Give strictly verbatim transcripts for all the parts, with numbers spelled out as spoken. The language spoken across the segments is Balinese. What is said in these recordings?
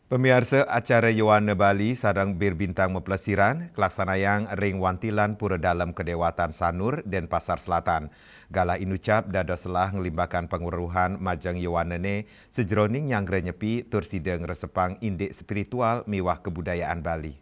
Pamiarsa, acara Yowana Bali sareng Bir Bintang maplesiran kalaksanayang ring Wantilan Pura Dalem Kadewatan Sanur, Denpasar Selatan. Galah inucap dados selah nglimbakang panguruhan majeng yowanane sajeroning nyanggra nyepi tur sida ngresepang indik spiritual miwah kabudayaan Bali.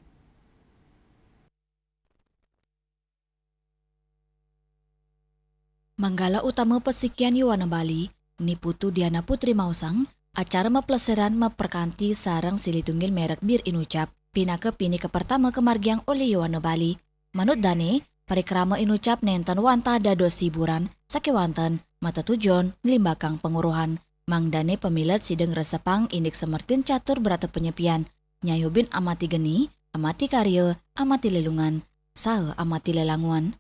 Manggala utama pasikian Yowana Bali, Ni Putu Diana Putri maosang, acara maplesiran maprakanti sareng silih tunggil merek Bir Inucap, pinaka pinih kapertama kamargiang olih Yowana Bali. Manut dane, parikrama Inucap nenten wantah dados hiburan, sakewanten matetujon nglimbakang panguruhan. Mangdane pamilet sida ngresepang indik samertin catur brata panyepian, nyayubin amati geni, amati karya, amati lelungan, saha amati lelanguan.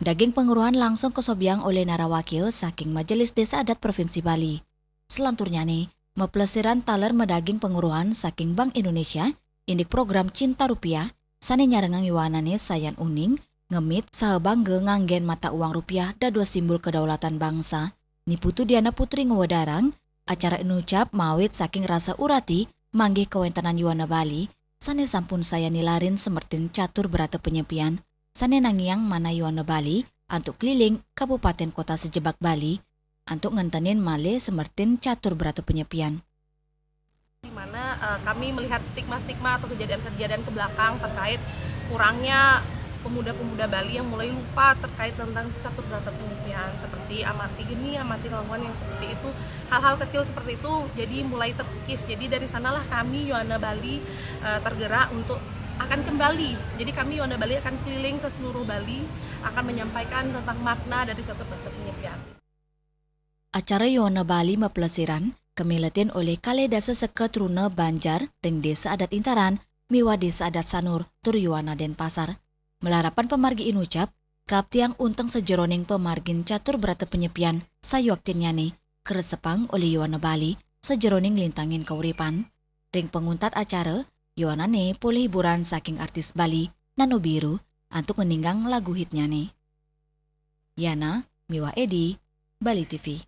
Daging panguruhan langsung kasobiang olih narawakya saking Majelis Desa Adat Provinsi Bali. Selanturnyane, maplesiran taler madaging panguruhan saking Bank Indonesia, indik program Cinta Rupiah, sane nyarengang yowanane sayan uning, ngemit, saha bangga nganggen mata uang rupiah dados simbol kedaulatan bangsa. Ni Putu Diana Putri ngwedarang, acara inucap mawit saking rasa urati manggih kawentenan Yowana Bali, sane sampun sayan nilarin samertin catur brata panyepian, sane nangiang manah Yowana Bali antuk keliling kabupaten kota sajebag Bali, antuk ngentenin malih samertin catur brata panyepian. Di mana eh, kami melihat stigma-stigma atau kejadian-kejadian ke belakang terkait kurangnya pemuda-pemuda Bali yang mulai lupa terkait tentang catur brata panyepian, seperti amati geni, amati lelungan yang seperti itu, hal-hal kecil seperti itu jadi mulai terkikis. Jadi dari sanalah kami Yowana Bali eh, tergerak untuk akan kembali. Jadi kami Yowana Bali akan keliling ke seluruh Bali, akan menyampaikan tentang makna dari catur brata panyepian. Acara Yowana Bali maplesiran kamiletin olih kalih dasa seka truna banjar ring Desa Adat Intaran miwah Desa Adat Sanur tur Yowana Denpasar. Malarapan pamargi inucap, kaaptiang unteng sajeroning pamargin catur brata panyepian sayuaktinnyane karesepang olih Yowana Bali sajeroning lintangin kauripan. Ring panguntat acara, yowanane polih hiburan saking artis Bali, Nano Biru, antuk ngeninggang lagu hitnyane. Yana miwah Edi, Bali T V.